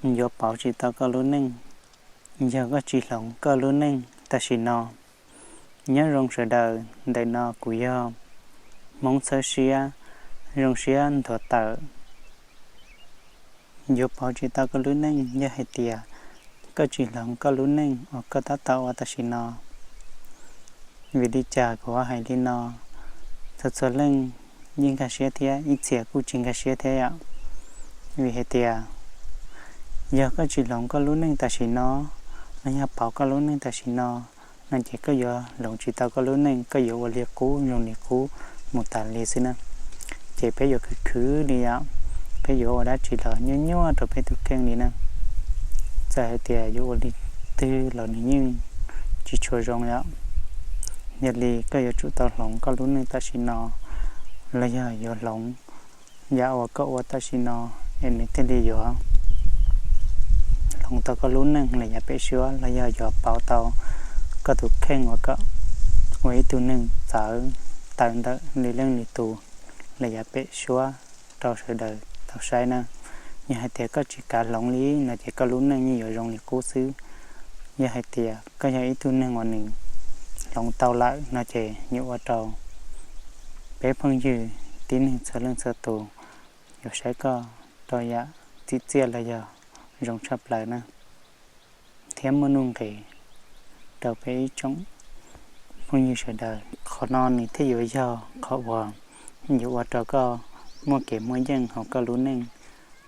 yuav pauv tsis tau koj lub neej yog koj tsis hloov koj lub neej tam sim no. Nyob zoo sawv daws, ntawm no kuv yog Hmoob txhawb siab, zoo siab nthuav tawm. Yuav pauv tsis tau koj lub neej yog hais tias koj tsis hloov koj lub neej uas koj tab tom ua tam sim no. Vim li cas kuv ho hais li no? Txhua txhua leej yeej nkag siab thiab ib txhia kuj tsis nkag siab thiab yom. Vim hais tias yog koj tsis hloov koj lub neej tam sim no, los yog pauv koj lub neej tam sim no, no ces koj yuav hloov tsis tau koj lub neej, koj yuav ua li qub zoo li qub mus tas li xwb na. Ces peb yuav khwv khwv li yom, peb yuav ua dab tsi los nyuaj nyuaj rau peb tus kheej li na. Txawm hais tias yuav ua li twg los nws yeej tsis tshua zoo yom. Yog li koj yuav tsum tau hloov koj lub neej tam sim no, los yog yuav hloov yam uas koj ua tam sim no, es nws thiaj li yuav hloov tau koj lub neej lawm yav pem suab, los yog yuav pauv tau koj tus kheej uas koj ua ib tug neeg txawv tawm ntawm li leej li tus lawm yav pem suab rau sawv daws tau saib na. Yog hais tias koj tsis kav hloov li no ces koj lub neej yeej yuav zoo li qub xwb. Yog hais tias koj yog ib tug neeg uas nws hloov tau lawm no ces yuav ua rau peb phooj ywg tib neeg txhua leej txhua tus yuav saib koj rau yam txim txiaj los yog zoo tshaj plaws na, thiab muaj nuj nqis rau peb ib tsoom phooj ywg sawv daws. Qhov no nws thiaj yuav yog qhov uas yuav ua rau koj muaj kev muaj yeej hauv koj lub neej.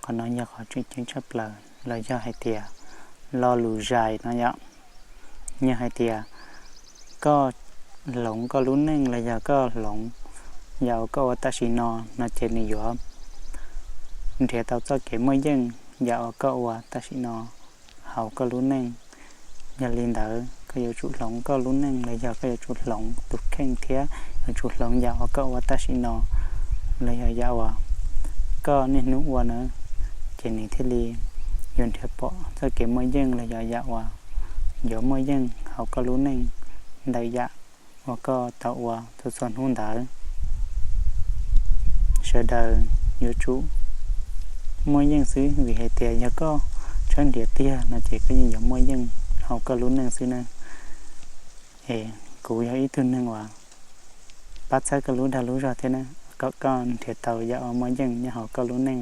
Qhov no yog qhov tseem ceeb tshaj plaws los yog hais tias lo lus zais no yom. Yog hais tias koj hloov koj lub neej los yog koj hloov yam uas koj ua tam sim no, no ces nws yuav nrhiav tau txoj kev muaj yeej yam uas koj ua tam sim no hauv koj lub neej. Yog li ntawd koj yuav tsum hloov koj lub neej los yog koj yuav tsum hloov tus kheej thiab yuav tsum hloov yam uas koj ua tam sim no los yog yam uas koj niaj hnub ua na, ces nws thiaj li yuav nrhiav pom txoj kev muaj yeej los yog yam uas yuav muaj yeej hauv koj lub neej ntawm yam uas koj tau ua txhua txhua hnub ntawd. Sawv daws yuav tsum muaj yeej xwb, vim hais tias yog koj tshawb nrhiav tiag no ces koj yeej yuav muaj yeej hauv koj lub neej xwb na. Es kuv yog ib tug neeg uas pab txhawb koj lub dag lub zog thiab na, kom koj nrhiav tau yam uas muaj yeej nyob hauv koj lub neej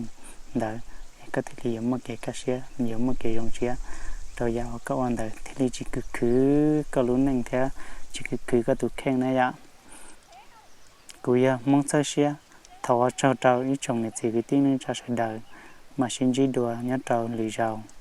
ntawd, es koj thiaj li yuav muaj kev kaj siab, yuav muaj kev zoo siab rau yam uas koj ua ntawd, thiaj li tsis khwv khwv koj lub neej thiab tsis khwv khwv koj tus kheej na yom. Kuv yog Hmoob txhawb siab, thov ua tsaug rau ib tsoom niam txiv kwv tij neej tsa sawv daws, mam sib ntsib dua nyob rau lwm zaus.